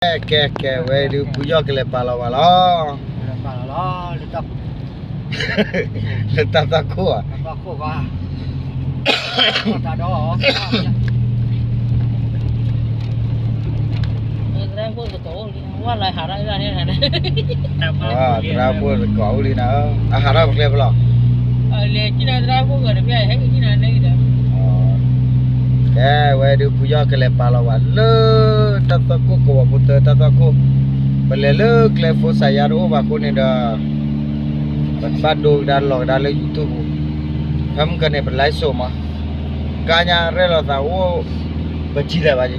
ကဲ ကဲ ကဲ ဝဲဒုး ဖုယီၢ်ကလဲၤပာ်လီၤဝဲလီၤ. လၢတၢ်သွၣ်ခိၣ်ဧါ. သရၣ်ဖိတကိးအိၣ်လံ, အဟးထီၣ်ကျဲဖဲလဲၣ်. အဟးထီၣ်ပကျဲဖဲလဲၣ်. ကဲ ဝဲဒုး ဖုယီၢ်ကလဲၤပာ်လီၤဝဲလၢ တၢ်သွၣ်ခိၣ်ကဝီၤဖိတၢ်သွၣ်ခိၣ်, ပလဲၤလၢကျဲဖိစးယါတအိၣ်ဘၣ်အဃိန့ၣ်ဒီး ပဘၣ်ဒိကဒါလီၤကဒါလၢ YouTube ပူၤ, ဖဲမုၢ်ကန့ၣ် ပ live show မး, ကါညါရဲၣ်လီၤသးအိၣ် ပဆံလဲၣ်ဘၣ်, က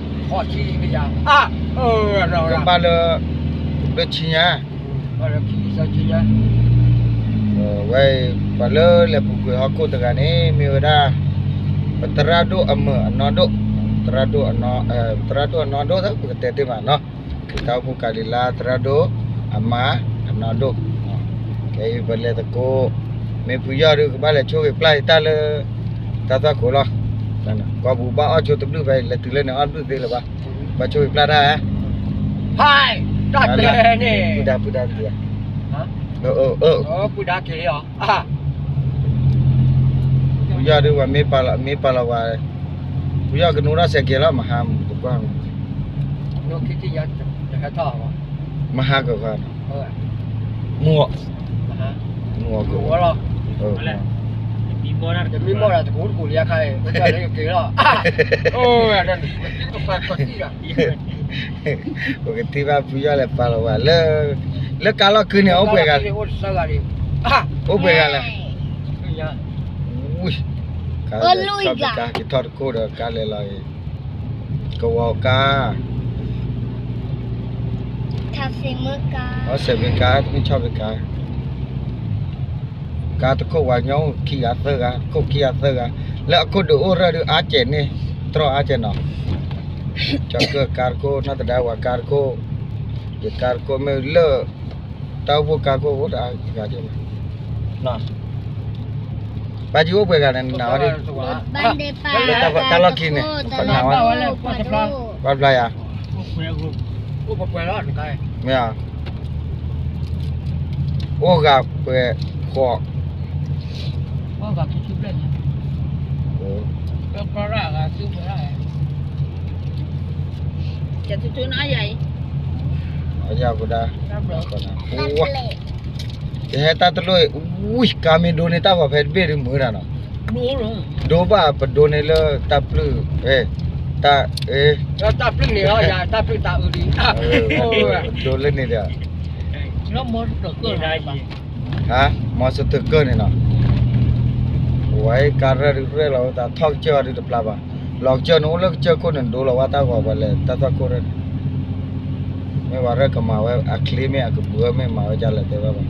ဘၣ်လၢ လၢဆံညါ ဝဲ ပှၤလၢလဲၤပူၤကွံာ်ဟီၣ်ခိၣ်တဂၤန့ၣ် မ့ၢ်ဝဲဒၣ် ပသရၣ်ဒိၣ်အမုၢ်အနီၢ်ဒိၣ်, သရၣ်ဒိၣ်အနီၢ်, သရၣ်ဒိၣ်အနီၢ်ဒိၣ် ပကတဲတ့ၢ်မးနီၤ, က့ၤတၢ်အိၣ်ဖှိၣ်ကၤလံၤလါ သရၣ်ဒိၣ်အမါအနီၢ်ဒိၣ်, ကဲအံၤပလဲၤသကိး, မ့ၢ်ဖုယီၢ်ဒုး ကဘၣ်လဲၤဆိက့ၤပျၢ်ယတၢ်လၢ တၢ်သွၣ်ခိၣ်လီၤ, ကီၢ်ပူၤဘၣ်အီၣ်ဆိတဘျုးဖဲ လဲၤတုၤလၢန့ၣ်အီၣ်တဘျုးသ့လၢၤဘၣ်, ဘၣ်ဆိက့ၤပျၢ်တၢ်, တၢ်ကျဲန့ၣ်, ပုၢ်ဒါပုၢ်ဒါတံၤ, ပုၢ်ဒါက့ၤလီၤ, ဖုယီၢ်ဒုး ပှၤမ့ၢ်ပာ်လီၤဝဲ, ဖုယီၢ်ကနိထီၣ်စဲးကဲးလီၤ မဟါ, မဟါကခါ, မုၢ်, မုၢ်, တမံၤမီၢ်ဒၣ်တကူးတကူးလံအခါအံၤ အိၣ်တၢ်လၢယက့ၤလီၤ, ပကထံၣ်ဘၣ်ဖုယီၢ်လဲၤပာ်လီၤဝဲလၢ, လၢကါလီၢ်ခုန့ၣ် အိၣ်ပှဲၤဂၤ, အိၣ်ပှဲၤဂၤလဲၣ်, ဝံၤ, ကါ, က့ၤထီၣ်တခိၣ်ဒီးကါလဲၤလီၤအံၤ, ကဝီၤကါ, အီစဲးဘ့ကါ တမ့ၢ်ဆီၣ်ဘ့ကါ ကါတခိၣ်ဝဲညီခံဂၤသၢဂၤ တခိၣ်ခံဂၤသၢဂၤ, လၢအခိၣ်ဒုးအိၣ်ရၢၢ်ဒုးအါကဲးန့ၣ်, တြီအါကဲးနီၤ, ကၠီၤကၢၢ်ကါတခိၣ် နီၢ်သဒါဝၤကါတခိၣ်, ယကါတခိၣ်မ့ၢ်လၢ, တၢ်အိၣ်ဖှိၣ်ကါတခိၣ်အိၣ်တဂၤ, ဘၣ်ကအိၣ်ပှဲၤဂၤန့ၣ် နၤဝဲဒၣ်, တၢ်လီၢ်ခံန့ၣ်, နၤဝဲ, ဘၣ်ဘျါယၤ မ့ၢ်ဧါ, အိၣ်ဂၤပှဲၤဃီး, အယၤဖိဒါ, ယဟဲတၢ်တလိၣ်အံၤ, ဝံၤ ကါမ့ၢ်ဒိန့ၢ်တၢ်ဂီၤဖဲတဘ့ၣ်ဒုးမုာ်ဒၣ်နီၤ, ဒိဘၣ်ပဒိန့ၢ်လၢတၢ်ပျုၢ်, တၢ်, တၢ်ပျုၢ်န့ၣ်လီၤ, တၢ်ပျုၢ်တၢ်အုးလံ, ဒိလၢန့ၣ်ဒီး ဟါ, မီၤစတၢၢ်ကၢၢ်န့ၣ်နီၤ, ဝဲကါရၢၢ်ဒုးရဲၣ်လီၤဝဲသးထီၣ်ကစၢၢ်အီၤဒုးတပျၢ်ဘၣ်, လီၤကစၢၢ်န့ၣ်အိၣ်လၢကစၢၢ်ခိၣ်န့ၣ်ဒိလီၤဝဲတၢ်ဂီၤပှၤလဲၤတၢ်သွၣ်ခိၣ်ရၢၢ်န့ၣ်, မ့ၢ်ဝဲရၢၢ်ကမၤဝဲအချ့မ့ၢ်အကပၤမ့ၢ်မၤဝဲဒ်လဲၣ်တဲဘၣ်ဘၣ်,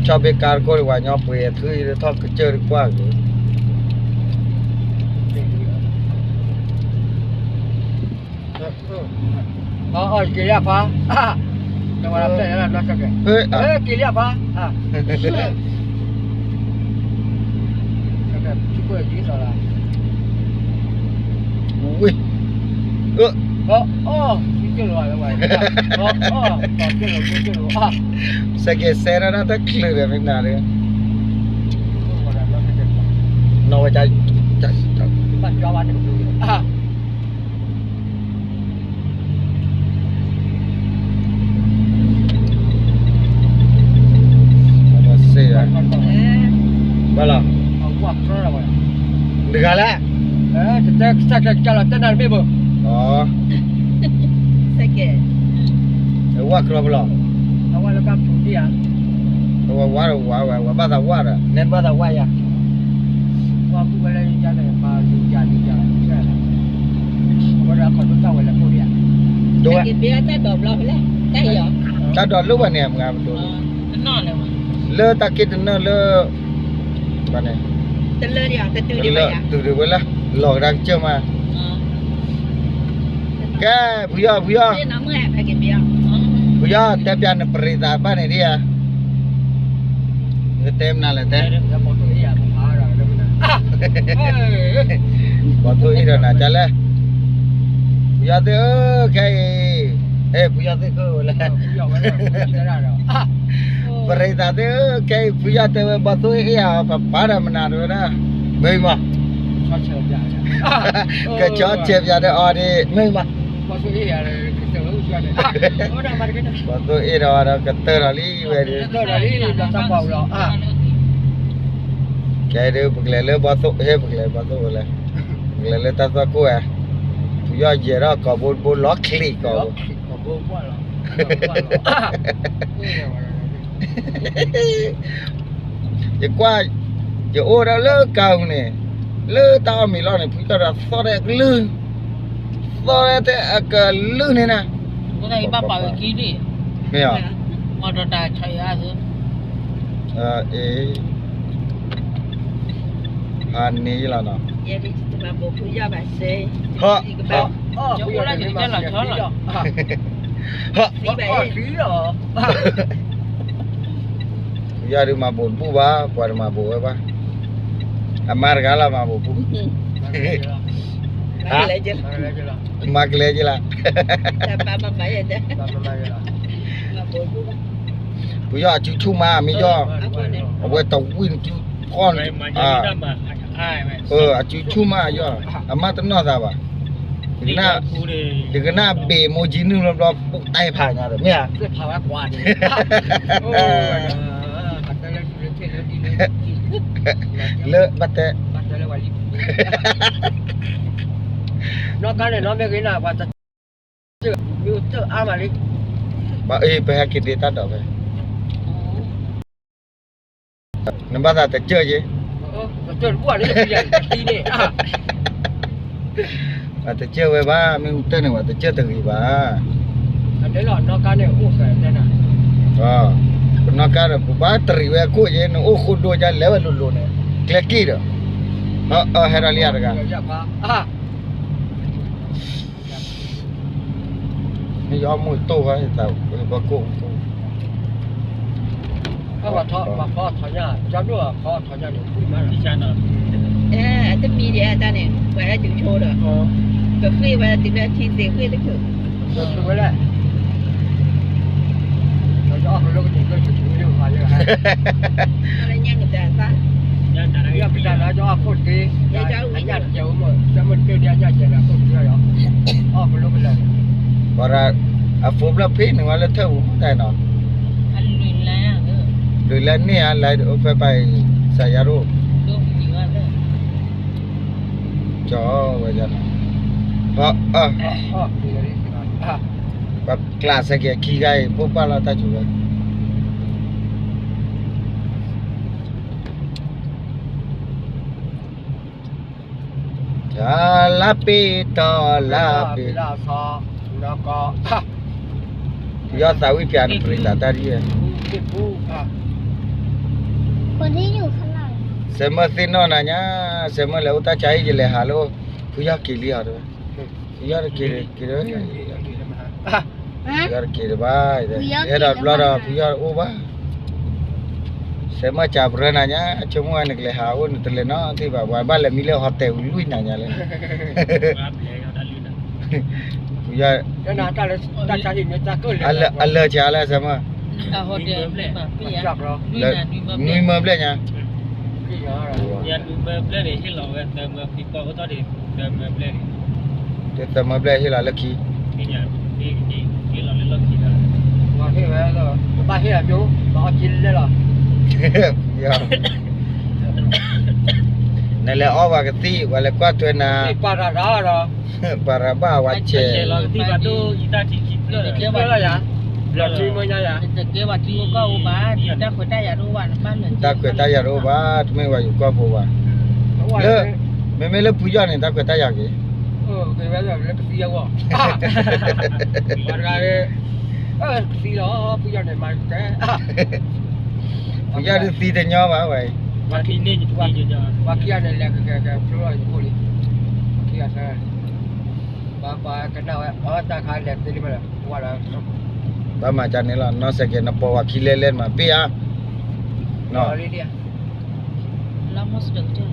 ဆီၣ်ဘ့ကါတခိၣ်ဒံးဝဲညီပှ့ၤအထုအံၤထီၣ်ကစၢၢ်ဒုးကွၢ်က့ၤ က့ၤလံဖါ, က့ၤလံဖါ, ဝံၤ, စဲးကဲးစဲးဒၣ်တချုးဒီးမ့ၢ်နၤဒီး, နီၢ်ဝဲ, ဘၣ်လီၤ, တဂၤလဲၣ်, တၢ်လီၤတဲနၤတဘ့ၣ်ဘၣ်, ဝၣ်ကြီဖဲလဲၣ်, ဝဲဝဲဝဲဝဲဝဲဘၣ်သးဝၣ်ဒီး နဲဘၣ်သးဝၣ်ယၤ, ဒိဝဲ, တၢ်ဒိးလၢဝဲန့ၣ် မ့ၢ်ပဒိး, လၢတၢ်က့တနၢၢ်လၢ န့ၣ်, တုၤဒံးဝဲလၢ လီၤကဒါကစၢၢ်မး, ကဲ, ဖုယီၢ်, ဖုယီၢ်, ဖုယီၢ် တဲပျးနပရံသးဘၣ်န့ၣ်ဒ်ဧါ, နတဲမနုၤလဲၣ်တဲ, ပိာ်ထိၣ်အ့ၣ်ဒီးနၤကလဲၣ်, ဖုယီၢ်သ့ၣ်ဧၢ, ခဲအံၤ, ဟဲ ဖုယီၢ်သ့ၣ်ခိၣ်ဝဲလဲၣ်, ပရံသးသ့ၣ်ဧၢ, ခဲအံၤ ဖုယီၢ်တဲဝဲ ဘီသိၣ်အ့ၣ်အီၤ ပပာ်ဒီးမနုၤတဝဲဒၣ်, မ့ၢ်မး, ကဆီဆဲးပၠးဒီးအီၤဒ် မ့ၢ်မး, ဘီသိၣ်အ့ၣ်ဒီးအီၤဒီးကတၢၢ်ဒီးလံဝဲဒၣ်, ခဲအံၤဒုး ပကလဲၤလၢဘီသိၣ်, ဟဲ ပကလဲၤဘီသိၣ်ဝဲလဲၣ်, ပကလဲၤလၢတၢ်သွၣ်ခိၣ်ဝဲ, ဖုယီၢ်ယဲၤထီၣ်ကိာ်ဘိတဘိလီၤချံးကိာ်ဘိ ယကွၢ်, ယအိၣ်ဒၣ်လၢကါပူၤန့ၣ်, လၢတၢ်အီၣ်မ့ၤလီၢ်န့ၣ် ဖုယီၢ်ဒီးသီၣ်ထဲအကလုၢ်, သီၣ်ထဲအကလုၢ်န့ၣ်နၤ, မ့ၢ်ဧါ, အ့ ဟါန့ၢ်လီၤနီၤ, ဟါ, ဖုယီၢ်ဒုးမၤဘိးတဘူၣ်ဘၣ်, ပှၤတမၤဘိးဝဲဘၣ်, အမါတဂၤလၢမၤဘိးဘူၣ်, မၤကလဲကလါ, ဖုယီၢ်အစုဆူၣ်မး မ့ၢ်ယီၢ်, အဝဲတဝံၣ်နစုကီၢ်, အစုဆူၣ်မးယီၢ်, အမါတနီၢ်သးဘၣ်, ယကနၣ်ဘ့ၣ်မိၢ်ကံနုၢ်ဘျီဘျီ ပူၣ်တဲဖးညါဒီး မ့ၢ်ဧါ, လၢဘၣ်တဲ, နီၢ်ကါန့ၣ် နီၢ်မ့ၢ်ဂ့ၤနၤ ပှၤတ, မ့ၢ်တၢ်အါမးလံ, ဘၣ်အ့ ပဟဲက့ၤဒ့တၢ်ဒီးဖဲ နဘၣ်သးတစၢၢ်က့ၤ, တစၢၢ်တဘူၣ်န့ၣ်, တစၢၢ်ဝဲဘၣ် မ့ၢ်တၢၢ်န့ၣ် ပှၤတစၢၢ်တဂ့ၤဘၣ်, ပနီၢ်ကါဒီး ပဘၣ်တရံးဝဲအခိၣ်က့ၤ နအိၣ်ဃိဒိကလဲၤဝဲလိၤလိၤန့ၣ်, ကျဲက့ၢ်ဒီး, ဟဲဒီးလံဧါတဂၤ နယီၢ်မိၢ်တိၢ်ဝဲ သးဝဲဘၣ်ကိၢ်, ပှၤဖီထီၣ်ညၣ်, ကၠီဒိၣ်ဖီထီၣ်ညၣ်န့ၣ်, အတမံၤဒံးအတၢ်န့ၣ် ပှၤဟဲတုၤဆိဒီး, ကဃ့ဝဲတုၤလၢထံသ့ၣ်ဃ့တဖျၢၣ်, ဝဲလဲၣ်, ကၠီအီၣ်ကလိကန့ၣ် ကၠီဆိဝဲလၢပှၤလၢ, လၢညါကတၢၢ်သး, ကတၢၢ်ဒီးကၠီအီၣ်ခိၣ်တက့ၢ်, အညၣ်တကဲးဝဲမ့ၢ် သၢမုၢ်တၢၢ်ဒံးအညၣ်ကဲးဒီးအခိၣ်တက့ၢ်ဒီး, အီၣ်ကလိကလၢာ်န့ၣ်, ပှၤဒီး အဖိဖျၢၣ်ဖ့န့ၣ်ဝဲလၢထၢၣ်ပူၤမ့ၢ်တၢ်နီၤ, လွံၢ်လါန့ၣ်ဧါ, လၢဖဲပၢ်အံၤ စးယါရိၣ်, ကၠီဝဲန့ၣ်, ပကျးစဲက့ၤအခံဂၤအံၤ ပိၢ်ပာ်လီၤတၢ်စူၤဝဲ လါပ့ၤတီၢ်လါပ့ၤ, ယီၢ်သးဝံၣ်ပၠးနပရံးသးတၢ်ဒ်, စဲးမၢသ့ၣ်နီၣ်နၤညါ, စဲးမၢလဲၤအိၣ်တၢ်ဆါဟံၣ် ယလဲၤဟးလၢ, ဖုယီၢ်က့ၤလံဧါတဝဲ, ဖုယီၢ်တက့ၤတဝဲ, ဖုယီၢ်တက့ၤတဘၣ်, အဲၣ်ဒိးတဘျီဒီး ဖုယီၢ်တအိၣ်ဘၣ် စဲးမၢစံးပတြၢၤနၤညါ, ဆိကမိၣ်ဝဲနကလဲၤဟးအိၣ် နတလဲၤနီတဘျီဘၣ်, ပှၤဘၣ်လဲၤမံလၢဟီၣ်တဲာ်လွံၢ်နၤညါလၢ, ဖုယီၢ်, အလၢာ်ဆါလၢစဲးမၢ, နွံမၢဘျဲၣ်ညါ, တသၢမၢဘျဲၣ်န့ၣ် ဟ့ၣ်လီၤဝဲသၢမၢဖံပီၢ်အိၣ်ထီၣ်ဒံး, သၢမၢဘျဲၣ်ဟ့ၣ်လီၤလၢခံ, ပဘၣ်ဟ့ၣ်လီၤ, ပဘၣ်ဟ့ၣ်လီၤ, နလဲၤအီၣ်ပှၤကသံၣ် ပှၤလဲၤကွၢ်ထွဲနၤ, ပှၤရၤဘၣ်ဝဲဆဲး, တၢ်ခွဲးတၢ်ယာ်တအိၣ်ဘၣ်, တမ့ၢ်ဝဲယကီၢ်ဖိဘၣ်, လၢ, မ့မ့ၢ်လၢဖုယီၢ်န့ၣ် တၢ်ခွဲးတၢ်ယာ်က့ၤ, ဖုယီၢ်ဒုးသံတညီဘၣ်ဝဲအံၤ, ပှၤခံဂၤန့ၣ်လဲၤကကဲကဲဖျိလီၤယခိၣ်လံ, ပှၤခံဂၤဆၢ, ပှၤကနၣ်ဝဲအတၢ်ခါလဲၤသ့လံမး, ဘၣ်မၤကန့ၣ်လီၤ, နီၢ်စဲးကဲး နပိာ်ပှၤခံလဲလဲၣ်မး ပ့ၢ်ဧါ, နီၢ်, လၢမီၢ်စဒၢးကတၢၢ်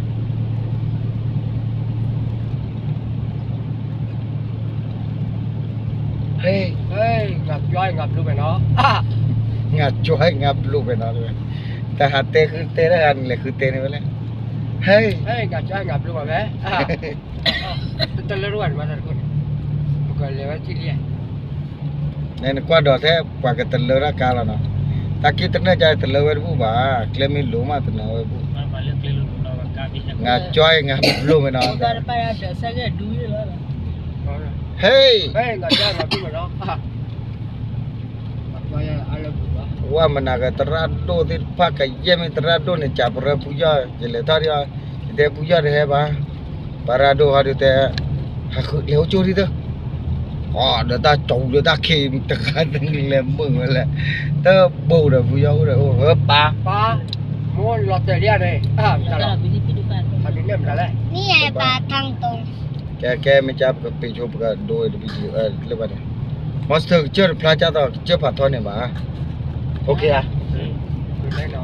ဟဲ ဟဲ ငါကၠွါငါဘျိဝဲနီၤ, ငါကၠွါငါဘျိဝဲနီၤ, တၢ်ဟးတဲဃုတဲတၢ်ဂၤန့ၣ်လဲၤဃုတဲန့ၣ်ဝဲလဲၣ်, ဟဲ ဟဲ ငါကၠွါငါဘျိဝဲ, တလၢတဝဲန့ၣ်မးတၢ်တခိၣ်န့ၣ်, ပကလဲၤဝဲထံၣ်လံ, နကွၢ်ဒီးထဲပှၤကတလၢတၢ်ကါလီၤနီၤ, တၢ်က့တနၢၢ်ကါတလၢဝဲတဘူၣ်ဘၣ်, ကျဲမ့ၢ်လိၤမးတနၢၤဝဲဘူၣ်, ငါကၠွါငါဘျိဝဲနီၤ, ဟဲ ဝဲမနၤကသရၣ်ဒိၣ်သ့ၣ်တဖၣ်ကယဲၢ်မ့ၢ်သရၣ်ဒိၣ်န့ၣ် ကးပရၢဖုယီၢ် ယလဲၤထီၣ်ဒံးအီၤ, ယတဲဖုယီၢ်တဟဲဘၣ်, ပှၤရၣ်ဒိၣ်ဟီဒုးတဲ, ဟးဃုလဲၤအိၣ်ကၠိဒံးသၢ, အီၤဒီးတၢ်ကၠီဒီးတၢ်ခံးတဂၤသၢလဲၤမုာ်ဝဲလဲၣ်, တဘိဒီးဖုယီၢ်အိၣ်ဒီးအိၣ်ဝဲပၢ်, ပၢ်, မိၢ်လီၤတဲာ်လံန့ၣ်, မ့ၢ်ယပၢ်ထၢ်တိ, ကဲကဲမ့ၢ်ကၢ်ပကပ့ၤဆိပကဒိဝဲတဘံၤ လၢပှၤန့ၣ်, မီစထၢၣ်ကစၢၢ်တဖျါကၢ်သိးကစၢၢ်ဖးထီန့ၣ်ဘၣ်, အိၣ်ခ့ဧါ, လီၤ,